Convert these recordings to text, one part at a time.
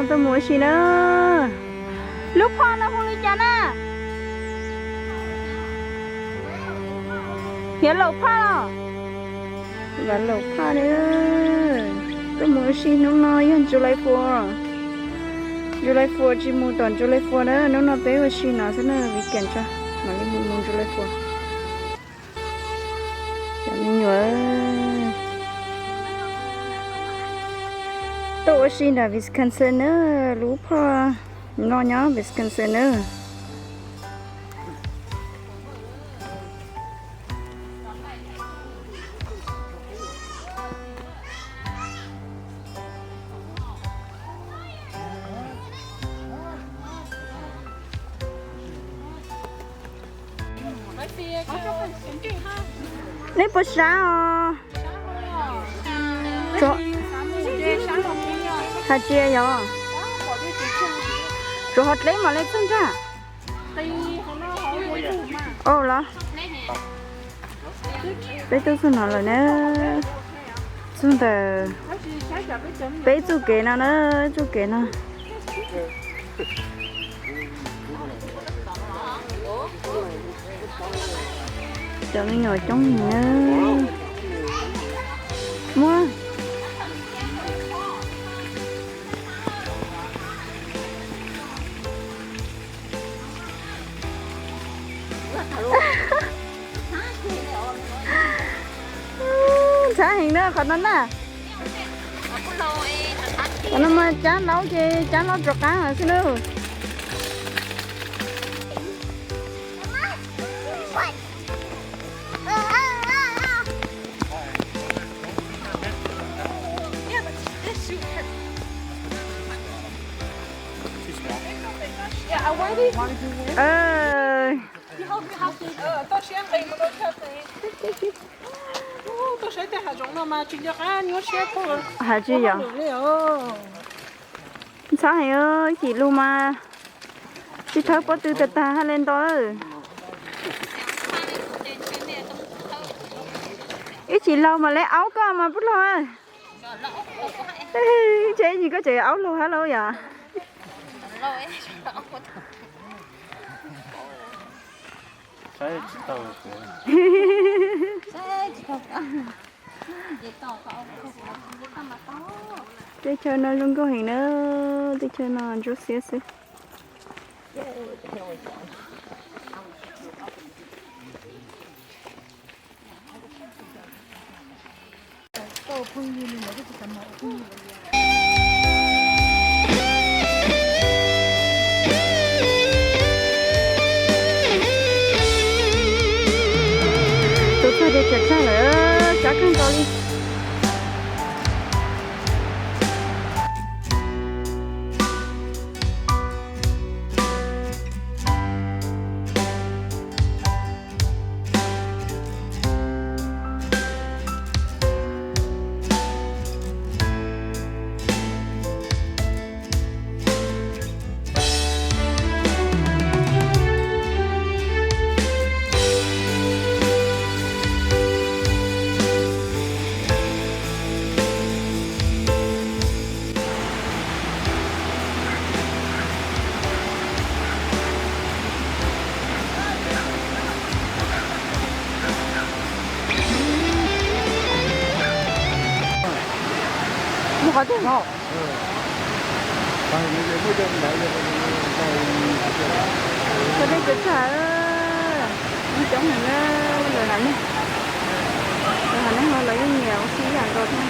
Tuaj mus ua si na. Lub phaj no hu li cas na? Hiav laum phaj los? Vam laum phaj na. Tuaj mus ua si hnub no yog July four. July four tsis mus tom July four na, hnub no peb ua si no xwb na, weekend tso, mam li mus mus July four. Cov me nyuam tuaj ua si nram Wisconsin na, lub phaj no nyob Wisconsin na. Nej puas sab os? Hais tias yog, tsuas ho dleb mam li txog nrag. Ua los, peb tuaj txog no lawm na. Txog ntawm peb txoj kev no na, txoj kev no. Cov me nyuam coob heev na. Muaj. Ntxhab heev na qhov no na. Qhov no mas cab laub ces cab laub rov qab xwb na. Has tsis yog. Ntxhab heev, ib chim lug mas tsis thawb pob tw tag tag hab le nto lawm. Ib chim laug mas le aub koj mas pub laug. Ntshe ib chim koj tseem aub laug hab lauj yom. Teb chaws no zoo nkauj heev na, teb chaws no ntsuab xiab xwb. Tuaj txog deb tsawv tag lawm, cab kawg nkaus li. Mus qhov twg? Txog deb tsawv tag, coob heev na, lawv hais ne, lawv hais ne ho lawv yeej nyiam ua si ib yam nkaus thiab.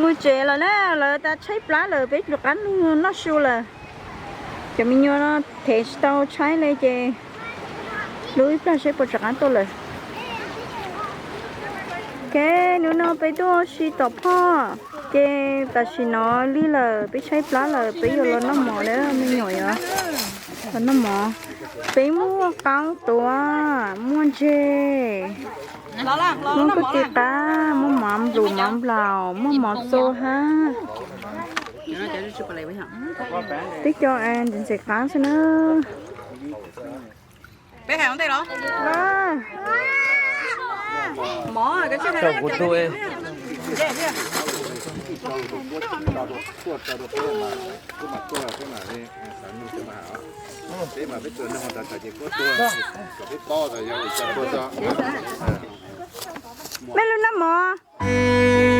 Mus tsev lawm na, lawv tas tshaib plab lawm, peb rov qab noj su lawm. Cov me nyuam no them tsis tau tshaib li ces lub ib pliag seb puas rov qab tuaj lawm. Ok, hnub no peb tuaj ua si tom phoj, ces tam sim no lig lawm, peb tshaib plab lawm, peb yuav los noj mov na me nyuam yom. Los noj mov, peb muaj qaub tuav, muaj ntseg, muaj kuj ti qab, muaj mov nplum mov nplaum, muaj mov txua hab. Peb cov ntxim ntxim qab xwb na. Mej lub noj mov.